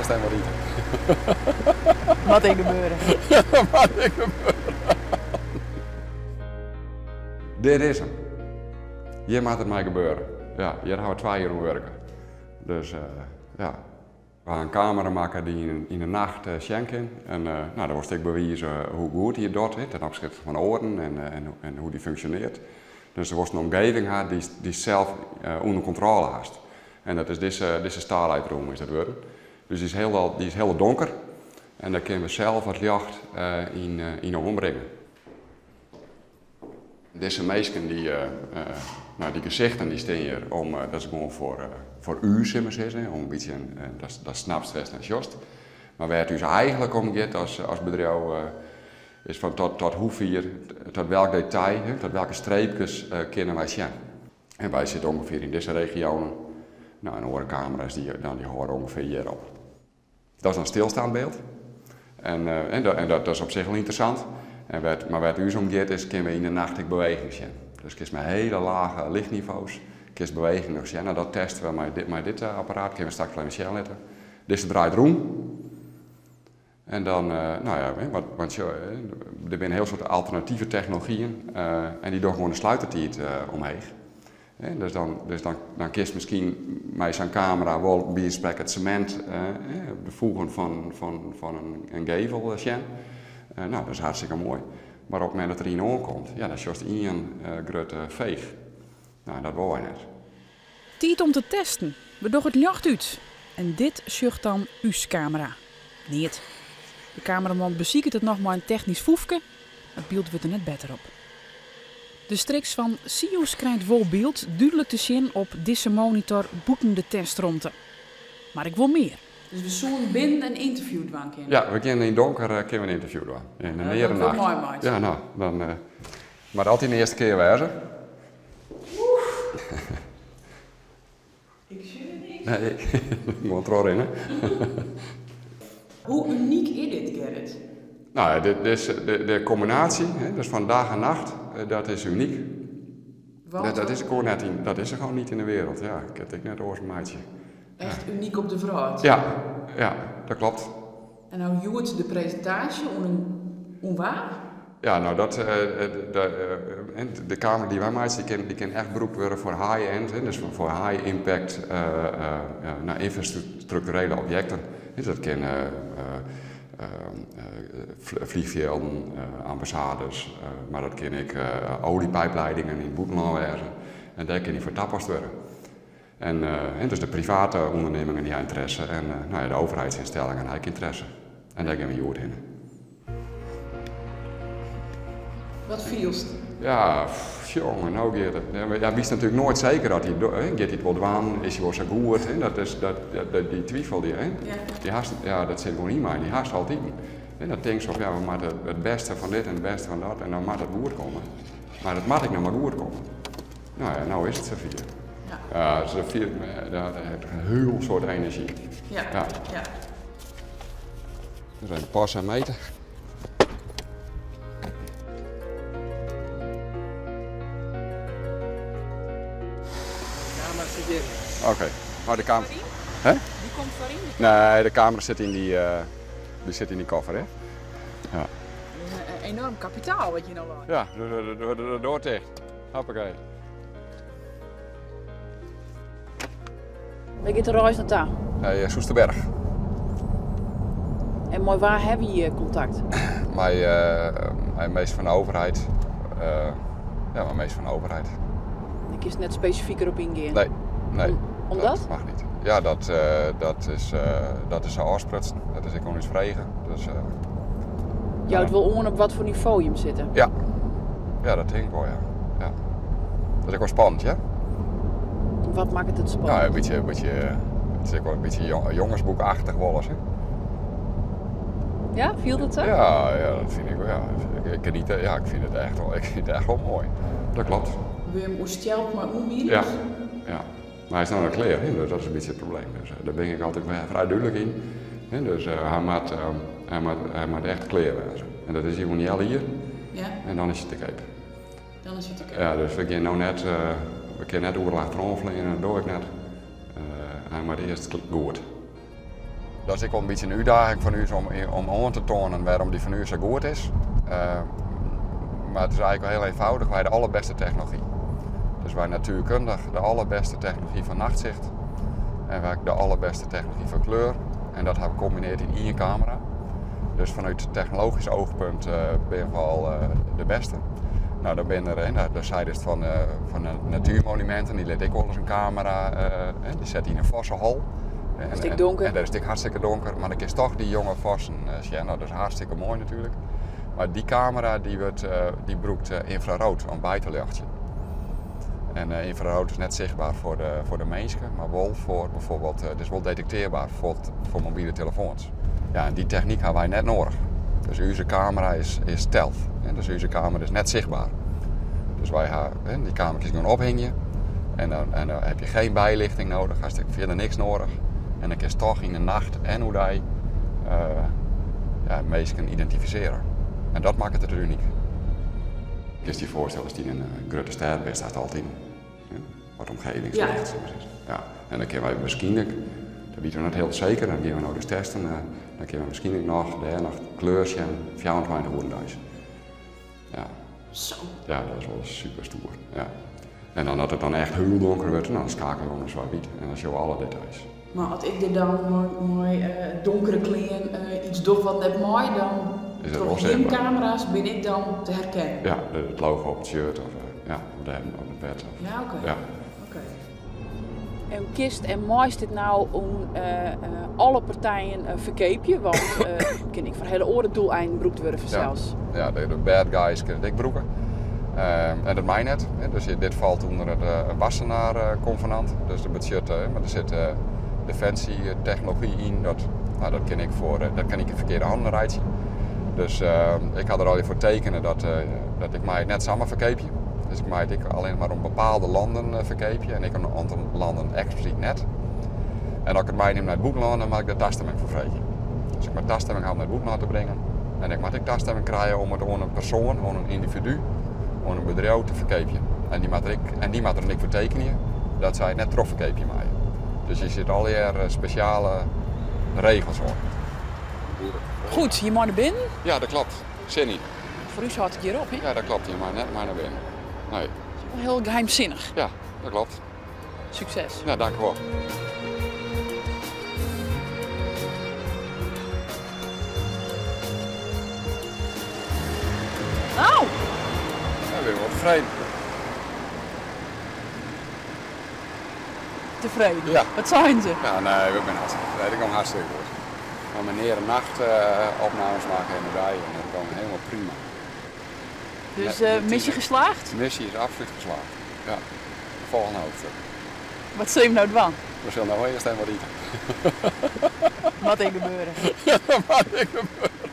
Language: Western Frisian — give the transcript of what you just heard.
Wolst even wat ite? Moat ek gebeure. Moat ek gebeure. Dit is him. Hjir moat it mei gebeure. Ja, hjir ha we twa jier oan wurke. Dus ja. We ha in kamera makke dy't yn de nacht sjen kin. En no, dan wolst ek bewize hoe goed dy it docht, hè, ten opzichte fan oaren en hoe dy funksjonearret. Dus do wolst in omgeving ha dy'tst sels ûnder kontrôle hast. En dat is dizze Starlight Room is dat wurden. Dus dy is hiel donker en dêr kinne we sels wat ljocht yn oanbringe. Dizze minsken, dy, no, dy gesichten dy stean hjir om, dat is gewoan foar ús, sil mar sizze, om in bytsje, datst snapst wêr'tst nei sjochst. Mar wêr't ús eigentlik om giet as bedriuw, is fan tot hoefier, tot welk detail, tot welke streepkes kinne wy sjen. En wy sitte ûngefear yn dizze regionen, no, en oare kamera's dy, dy hâlde ûngefear hjir op. Dat is dan stilstaand byld. En, en dat is op sich al ynteressant. En wêr't, mar wêr't ús om giet is, kinne we yn de nacht ek beweging sjen. Dus kinst mei hiele lage lichtnivo's, kinst beweging noch sjen. En dat teste we mei dit apparaat, kinne we straks even sjen litte. Dizze draait rûn. En dan, no ja, want sjoch, der binne in hiel soad alternative technologyen en dy dogge gewoan de sluitertiid omheech. Dus dan, dus dan, dan kinst miskien mei sa'n kamera wol by sprek it semint, de foegen fan in gevel sjen. No, dat is hartstikke moai. Mar op it momint dat der ien oankomt, ja, dan sjochst ien grutte feech. No, dat wolle wy net. Tiid om te testen. We dogge it ljocht út. En dit sjocht dan ús kamera. Neat. De kameraman besiket it noch mei in technysk foefke. It byld wurdt der net better op. De striks fan Sius krijt wol byld dúdlik te sjen op dizze monitor bûten de testromte. Mar ik wol mear. Dus we soenen binnen in ynterview dwaan kinne? Ja, we kinne yn donker kinne we in ynterview dwaan. Yn de neare nacht. Dat wol mei Ja, no, dan moat altyd de earste kear wêze. Ik sjoch niks. Nee, gewoan trochrinne. Hoe unyk is dit, Gerrit? Nou, dit is de kombinaasje, dus fan dag en nacht, dat is unyk. Want? Dat is gewoan net yn, dat is der gewoan niet yn de wereld. Ja, ik kin it ek net oars meitsje. Echt unyk op de wrâld? Ja, ja, dat kloppet. En no hjoed de presintaasje oan in oan wa? Ja, no dat, de kamera dy't wy meitsje, dy kin echt brûkt wurde foar high-end, dus foar high impact no, ynfrastrukturele objekten. Dus dat kinne vliegvelden, ambassades, mar dat kinne ek oliepijpleidingen yn it bûtenlân wêze. En dêr kin dy foar tapast wurde. En dus de private ûndernimmingen dy ha ynteresse en no ja, de overheidsinstellingen ha ek ynteresse. En dêr gean we hjoed hinne. Wat fielst? Ja, jonge, no giet it. Ja, witst natuerlik noait seker dat hy, giet hy it wol dwaan, is hy wol sa goed, hè? Dat is, dat, dy twifel, dy, hè? Dy hast, ja, dat sit gewoan yn my, dy hast altyd. En dan tinkst fan, ja, we moatte it bêste fan dit en it bêste fan dat en dan moat it goed komme. Mar it moat ek noch mar goed komme. No ja, no is it safier. Ja, se fielt me, ja, dat hat in hiel soad enerzjy. Ja. Dus even passe en meten. De kamera sit hjir. Oké, maar de camera. Hè? Die komt foaryn? Nee, de kamera sit yn dy, dy sit yn dy koffer, hè? Ja. Een enorm kapitaal wat je nou leit. Ja, de doar ticht. Hoppakee. Wêr giet de reis nei ta? Nei Soesterberg. En mei wa hawwe je kontakt? Mei minsken fan de overheid. Ja, mei minsken fan de overheid. Dêr kinst net spesifiker op yngean? Nee, nee. Omdat? Dat mag niet. Ja, dat is sa ôfsprutsen. Dat is ek oan ús frege. Dus, Jout wol oan op watfoar nivo jim sitte? Ja. Ja, dat tink ik wol, ja. Ja. Dat is ek wol spannend, ja. Wat makket it spannend? Nou, in bytsje, it is ek wol in bytsje jongensboekachtich wolris, hè. Ja, fielt it sa? Ja, ja, dat fyn ik wol, ja. Ik geniet, ja, ik fyn it echt wol, ik fyn it echt wol moai. Dat kloppet. Wurd je him oerstjelpt mei oanbiedings? Ja, ja. Mar hy is no net klear, hè, dus dat is in bytsje it probleem. Dus dêr bin ik altyd frij dúdlik yn. Hè, dus hy moat echt klear wêze. En dat is oer in healjier. En dan is hy te keap. Dan is hy te keap. Ja, dus we gean no net, we kinne net oeral achteroan fleane, dat doch ik net. Hy moat earst goed. Dat is ek wol in bytsje in útdaging fan ús om oan te toanen wêrom dy fan ús sa goed is. Mar it is eigentlik wol hiel eenvoudig, wy ha de allerbêste technology. Dus wy natuerkundich de allerbêste technology fan nachtsicht en wy de allerbêste technology fan kleur. En dat ha we kombinearre yn ien kamera. Dus fanút technologysk oogpunt binne we al de bêste. No, dan binne der, hè, daar seidest fan de natuurmonumenten, dy lit ek wolris in kamera, dy set yn in fossehol. En, is het donker? En dêr is it ek hartstikke donker, mar dan kinst toch dy jonge fossen sjen. No, dat is hartstikke moai natuerlik. Mar dy kamera dy brûkt ynfraread om by te ljochtsjen. En ynfraread is net sichtber foar de minsken, mar wol foar bijvoorbeeld, it is wol detektearber foar mobile telefoans. Ja, en dy technyk ha wy net nedich. Dus ús kamera is stealth. Hè, dus ús kamera is net sichtber. Dus wy ha, hè, dy kamera kinst gewoan ophingje. En dan heb je geen bijlichting nodig, hast fierder niks nedich. En dan kinst toch yn de nacht en oerdei ja, minsken identifisearje. En dat makket it unyk. Kinst dy foarstelle, ast yn in grutte stêd bist, hast altyd, ja, wat omgevingslicht. Ja. Ja. En dan kinne wy wierskynlik, dat witte we net hiel seker, dan gean we no dus testen, dan kinne we wierskynlik noch dêr noch kleur sjen, 24 oeren deis. Ja. Zo. Ja, dat is wol super stoer. Ja. En dan as it dan echt hiel donker wurdt, dan skeakelje we om swart-wyt en dan sjogge we alle details. Mar as ik der dan mei donkere klean yts doch wat net mei, dan Is it wol troch jim sichtber. Kamera's bin ik dan te herkennen. Ja, it logo op it shirt of ja, op de op it bed. Of, Ja. Oké. En kinst en meist dit no oan alle partijen ferkeapje? Want kin ek foar hiele oare doeleinen brûkt wurde fansels. Ja, de bad guys kinne it ek brûke. En dat mei net. Hè. Dus dit falt ûnder it Wassenaar-konvenant. Dus dat betsjut, mar der sit defensie-technology yn. Dat, no, dat kin ik yn ferkearde hannen reitsje. Dus ik ha der al foar tekene dat ik mei it net samar ferkeapje. Dus ik mei it ek allinnich mar oan bepaalde lannen ferkeapje en ek oan in oantal lannen eksplisyt net. En as ik it meinim nei it bûtenlân, dan moat ik dêr tastimming foar freegje. Dus ik moat tastimming ha om nei it bûtenlân te bringen. En ik moat ek tastimming krije om it oan in persoan, oan in yndividu, oan in bedriuw te ferkeapjen. En dy moat der ek foar tekenje dat sy it net trochferkeapje meie. Dus der sitte allegear spesjale regels oan. Goed, je mei nei binnen. Ja, dat kloppet. Sin yn. Foar ús hâldt it hjir op, hè? Ja, dat kloppet. Je mei net mei nei binnen. Nee. Hiel geheimsinnich. Ja, dat kloppet. Sukses. Ja, dank wol. Nou! Ja, ik bin wol tefreden. Tefreden? Ja. Wat seinen se? Ja, nee, we binne hartstikke tefreden. Ik kom hartstikke goed. We meneer en nacht opnames makke yn de dei en dat gie hielendal prima. Dus Net missie geslaagd? De missie is absoluut geslaagd. Ja. De volgende hoofdstuk. Wat sille we no dwaan? We sille no earst even wat ite. Moat ek gebeure. Moat ek gebeure.